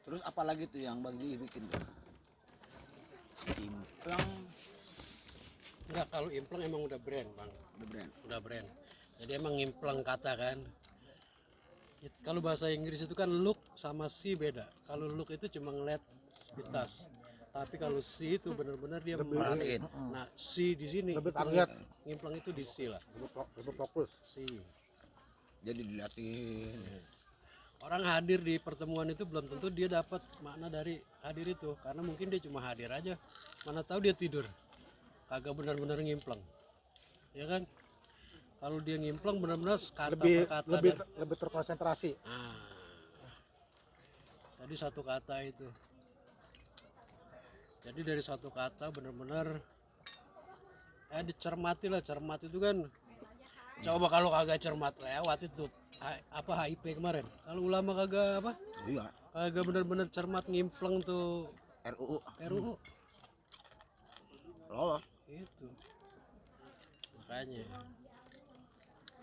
Terus apalagi tuh yang Bang Ji bikin tuh? Implang. Enggak, kalau implang emang udah brand bang. Udah brand. Jadi emang implang kata kan. Kalau bahasa Inggris itu kan look sama see beda. Kalau look itu cuma ngeliat di tas. Tapi kalau see itu benar-benar dia merhatiin. Nah, see di sini Lebih itu target. Ngimplang itu di see lah. Lebih fokus. See. Jadi diliatin. Orang hadir di pertemuan itu belum tentu dia dapat makna dari hadir itu, karena mungkin dia cuma hadir aja. Mana tahu dia tidur. Kagak benar-benar ngimplang. Ya kan? Kalau dia ngimplang benar-benar kata per kata lebih terkonsentrasi. Tadi satu kata itu. Jadi dari satu kata benar-benar dicermati lah. Cermat itu kan coba kalau kagak cermat lewat itu apa HIP kemarin. Kalau ulama kagak apa? Iya. Kagak benar-benar cermat ngimplang tuh RUU. Lolos. Itu. Makanya.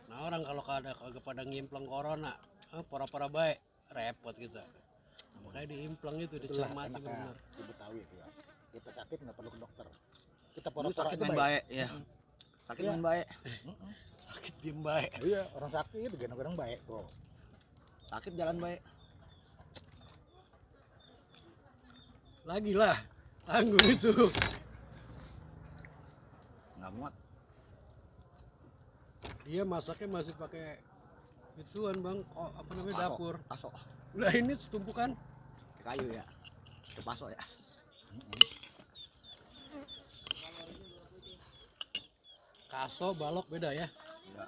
Nah orang kalau kagak pada ngimplang corona, pura-pura baik, repot kita. Makanya diimplang itu dicermati benar. Di Betawi itu ya. Kita sakit nggak perlu ke dokter. Kita Lu pura-pura sakit aja main baik ya. Sakit main baik. Sakit diem baik. Iya, orang sakit gendong-gendong baik tuh. Sakit jalan baik. Lagi lah, tanggung itu. Nggak muat. Dia masaknya masih pakai ituan bang, apa namanya Pasok. dapur. Pasok. Udah ini setumpukan. Kayu ya. Itu pasok ya. Kaso, balok beda ya. Iya.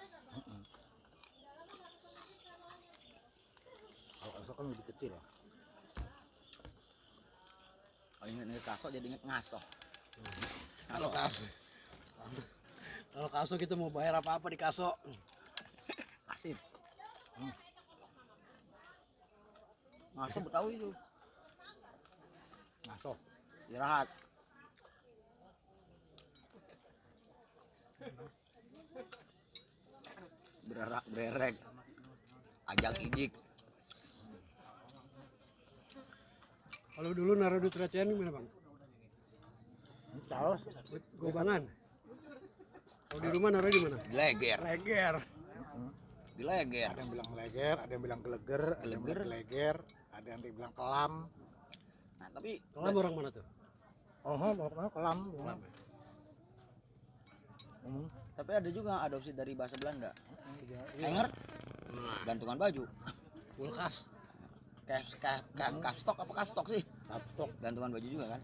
Kalau asal kan lebih kecil ya. Kalau inget kasok jadi inget ngasoh. Kalau kaso. Kalau kaso kita mau bayar apa-apa di kaso. Kasih. Ngasoh Betawi itu. Ngasoh. Istirahat. Bererak bererek. Ajak idik. Kalau dulu naruh duit recehan gimana bang? Charles. Gobangan. Kalau di rumah naruh di mana? Dileger. Leger. Dileger. Ada yang bilang leger, ada yang bilang geleger, ada yang bilang leger, ada yang bilang kelam. Nah, tapi Kelam orang mana tuh? Mau kelam. tapi ada juga adopsi dari bahasa Belanda. Iya. Hanger, gantungan baju. Kulkas. Kastok apa kastok sih? Kapstok. Gantungan baju juga kan.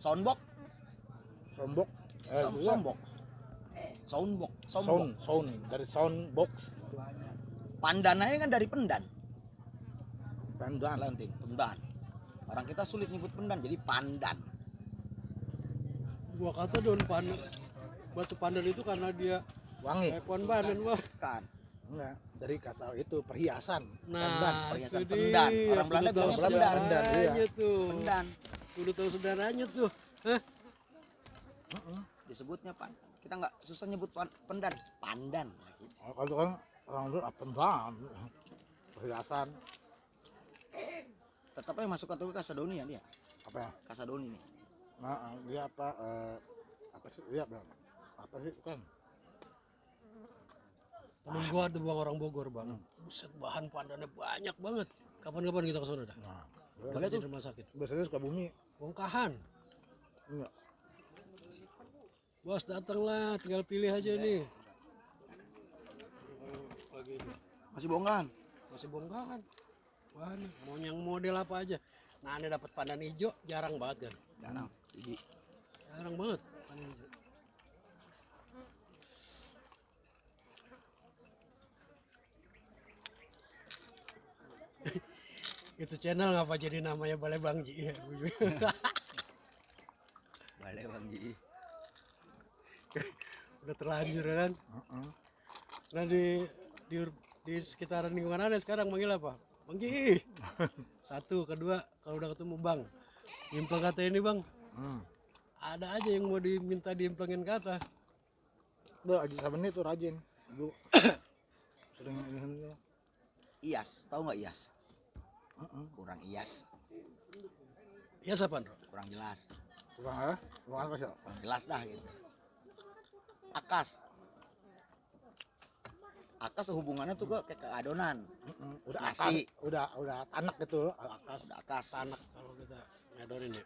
Soundbox. Sombok. Soundbox. Soundbox. Sound dari soundbox. Pandan aja kan dari pendan. Pandan. Lanting, pendan. Orang kita sulit nyebut pendan jadi pandan. Gua kata daun pandan, batu pandan itu karena dia Wangi. pohon pandan wah. Kan. Enggak, dari kata itu perhiasan. Nah, perhiasan itu pendan. dia. Orang Belanda Kudu tahu bilangnya pendan. saudaranya tuh. Pendan. Kudu tahu saudaranya tuh. Hah? Disebutnya pandan. Kita nggak susah nyebut pendan. Pandan. Kalau kan orang dulu pendan. Perhiasan. Tetap aja masuk kategori kasadoni ya dia. Apa ya? Kasadoni nih. Nah, dia apa sih? Iya, Bang. Apa sih kan? Temen gua ada bang orang Bogor bang. Buset bahan pandannya banyak banget. Kapan-kapan kita ke sana dah. Nah, Boleh di rumah sakit. biasanya suka bumi. Bongkahan. Enggak. Bos datanglah, tinggal pilih aja nih. Pagi ini. Masih bongkahan. Masih bongkahan. Wah nih, mau yang model apa aja. Nah ini dapat pandan hijau jarang banget kan. Jarang. Gigi. Jarang banget pandan hijau. Itu channel ngapa jadi namanya Balai Bang Ji? Balai Bang Ji. Udah terlanjur kan. Nah di sekitaran lingkungan ada sekarang manggil apa? Bang Ji. Satu, kedua kalau udah ketemu Bang, implang kata ini Bang. Ada aja yang mau diminta diimplangin kata. Udah Haji Sabeni itu rajin. Dulu sering ini. Iyas, tahu nggak Iyas? kurang ias, Ya siapa, Bro? kurang jelas, Kurang apa sih? kurang jelas dah gitu. Akas, akas hubungannya tuh kayak ke adonan, Udah nasi, udah tanak gitu, akas. udah akas, Tanak kalau kita ngadorin ya.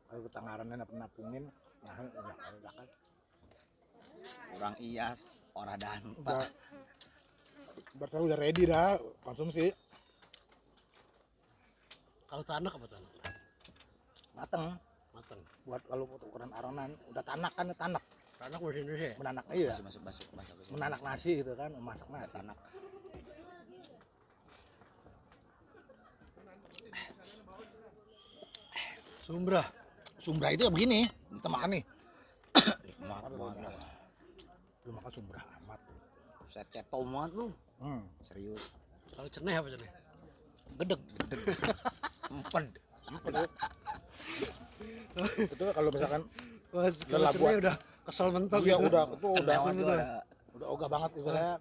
Kalau ketanggarannya napungin, nah udah kan. kurang ias, ora dan Udah, berarti udah ready dah konsumsi. Kalau tanak apa tanak? Mateng. Matang. Buat kalau ukuran aronan, udah tanak kan tanak. Tanak bahasa Indonesia. Menanak iya. masuk. Menanak nasi gitu kan, memasak nasi. Anak Sumbrah. Sumbrah itu ya begini, kita makan nih. nikmat banget, Lu makan sumbrah amat. set tomat lu, serius, Kalau ceneh apa ceneh? Gedeg. emped, Itu kalau misalkan Wah, kalau Lelah ceneh buat- udah kesel mentok iya gitu. udah itu udah Cenewat langsung gua udah. ada, ogah banget ibaratnya.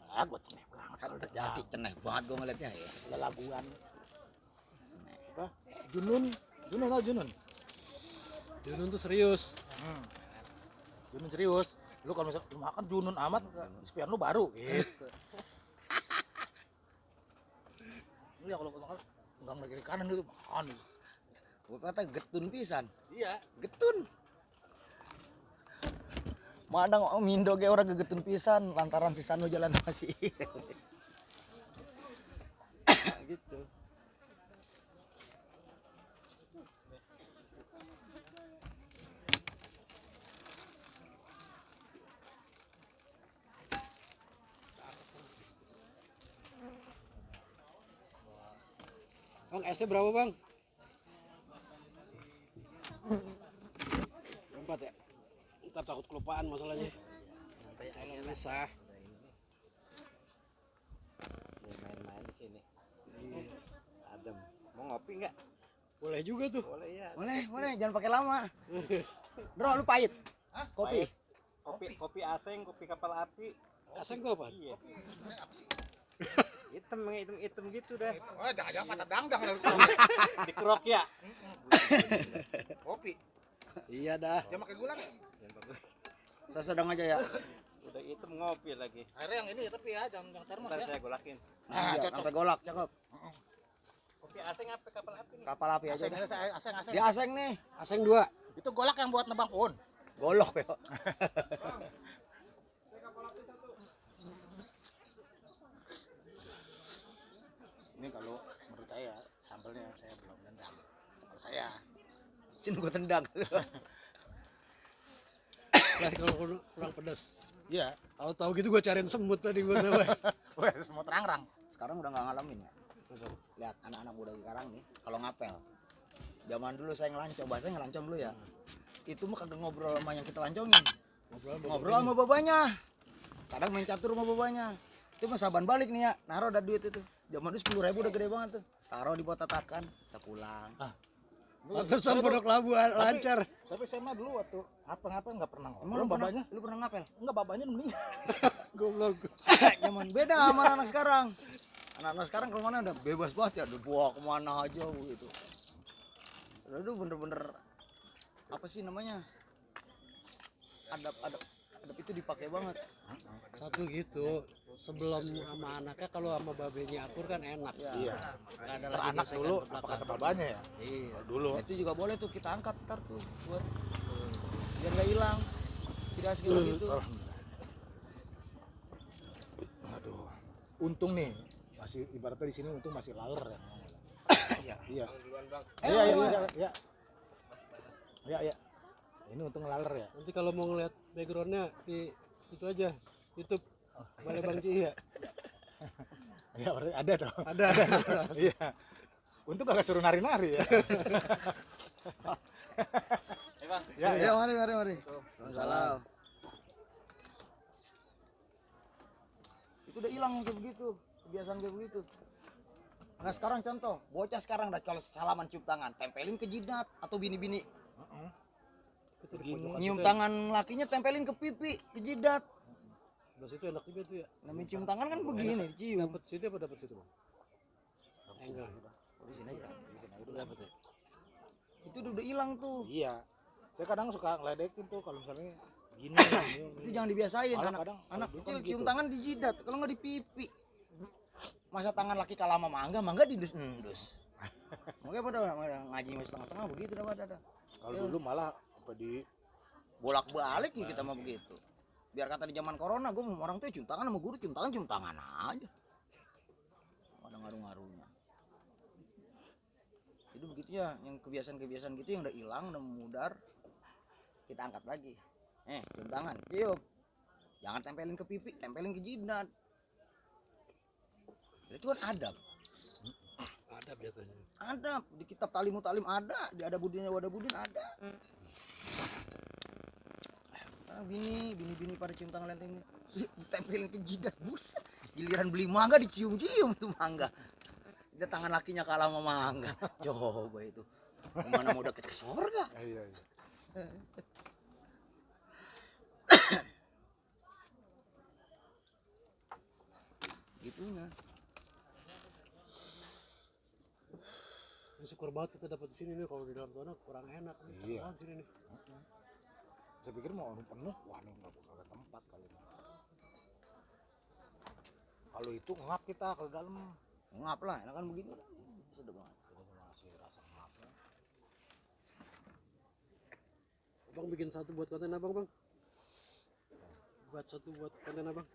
Ah, gua ceneh banget kan kalau udah udah jadi ceneh banget gua ngeliatnya ya. lelaguan. Apa? Junun tau Junun. Junun tuh serius. Junun serius. Lu kalau misalkan lu makan Junun amat, spion lu baru gitu. Lu ya kalau makan enggak ngeliat kiri kanan gitu makan. Gua kata getun pisan, Iya. getun. Madang mindo ge orang gegetun pisan lantaran si Sanu jalan masih. Gitu. Bang, esnya berapa, Bang? 4 ya? Ntar takut kelupaan masalahnya. Kalau bisa. Main-main di sini. Adem. Mau ngopi nggak? Boleh juga tuh. Boleh ya. Boleh, jangan pakai lama. Bro, lu pahit. Kopi. Kopi aseng, kopi kapal api. Aseng tuh apa? Iya. Hitam gitu dah. Oh, jangan patah dangdang Dikerok ya. kopi. Iya dah. Jangan pakai gula. Saya sedang aja ya. Udah hitam ngopi lagi. Airnya yang ini tapi ya jangan termos Ntar ya. saya golakin. Nah, Iya, cocok. sampai golak, cakep. Kopi aseng apa kapal api nih? Kapal api aja. Aseng, Deh. aseng. Dia aseng nih. Aseng 2. Itu golak yang buat nebang pohon. Golok ya. Ini kalau menurut saya sambelnya saya belum nendang. Kalau saya Cin gua tendang. Lah kalau kurang pedas. iya. Tahu-tahu gitu gua cariin semut tadi gua namanya. Wah, semua terang-terang. Sekarang udah nggak ngalamin ya. Lihat anak-anak muda sekarang nih, kalau ngapel. Zaman dulu saya ngelancong, bahasanya ngelancong dulu ya. Itu mah kagak ngobrol sama yang kita lancongin. Ngobrol sama babanya. Kadang main catur sama babanya. Itu mah saban balik nih ya, naruh ada duit itu. Zaman dulu 10.000 udah gede banget tuh. Taruh di bawah tatakan, kita pulang. Pantesan Pondok Labu lancar. Tapi saya mah dulu waktu apa-apa nggak pernah Emang ngobrol lu pernah, babanya. lu pernah ngapel? Enggak babanya meninggal. Goblok. Zaman beda sama anak sekarang. Anak-anak sekarang kalau mana udah bebas banget ya, udah bawa kemana aja gitu. Udah bener-bener apa sih namanya? Adab itu dipakai banget. Satu gitu. Sebelum sama anaknya kalau sama babenya akur kan enak. Iya. Nggak ada lagi Anak gesekan dulu ke apa belakang. kata babanya ya? Iya. Kalau dulu. Itu juga boleh tuh kita angkat ntar tuh buat biar nggak hilang. Tidak asli gitu. Aduh. Untung nih masih ibaratnya di sini untung masih laler ya. Iya. Iya. Iya. Iya. Ini untung laler ya. Nanti kalau mau ngeliat backgroundnya di itu aja YouTube Balai Bang Ci ya. Iya, berarti ada dong. Ada. Iya. Untung kagak suruh nari-nari ya. Bang. Ya, Ya, mari. Salam. Itu udah hilang kayak begitu, kebiasaan kayak begitu. Nah sekarang contoh, bocah sekarang dah kalau salaman cium tangan, tempelin ke jidat atau bini-bini. Nyium tangan lakinya tempelin ke pipi, ke jidat. Belas itu enak juga tuh ya. Namanya cium tangan kan begini, dicium. Dapat situ apa dapat situ, Bang? Angle. Di sini aja. Udah dapet ya? Itu udah hilang tuh. Iya. Saya kadang suka ngeledekin tuh kalau misalnya gini. Itu jangan dibiasain. Malah Anak, kadang anak kalau dulu kecil kan cium gitu. tangan di jidat, kalau nggak di pipi. Masa tangan laki kalah sama mangga didus-endus. Mungkin pada ngaji setengah-setengah begitu dah pada. Kalau dulu malah apa di Bolak-balik nih kita mah begitu. Biar kata di zaman corona, gue orang tuh cium tangan sama guru cium tangan aja. Ada ngaruh-ngaruhnya. Itu begitu ya, yang kebiasaan-kebiasaan gitu yang udah hilang, udah memudar, kita angkat lagi. Cium tangan, cium. Jangan tempelin ke pipi, tempelin ke jidat. Itu kan adab. Ada biasanya. Ada di kitab Talimut Talim ada, di ada budinnya wadah budin ada. Bini pada cium tangan lenteng, ditempelin ke jidat, buset. Giliran beli mangga dicium-cium tuh mangga. Dia tangan lakinya kalah sama mangga. Coba itu. Gimana mau deket ke surga? iya. Gitunya. Syukur banget kita dapat di sini nih, kalau di dalam sana kurang enak nih. Iya. Banget sini nih. Saya pikir mau penuh, wah ini nggak ada tempat kali ini. Kalau itu ngap kita kalau dalam Ngap lah, enakan begitu. Sedap banget. masih rasa ngapnya. Abang bikin satu buat konten abang, bang. Buat satu buat konten abang.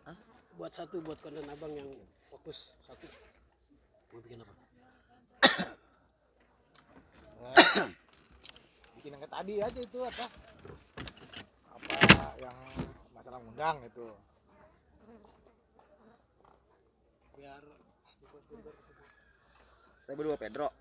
Hah? Buat satu buat konten abang yang fokus satu. Mau bikin apa? Bikin yang kayak tadi aja itu apa yang masalah undang itu. Biar Saya berdua Pedro.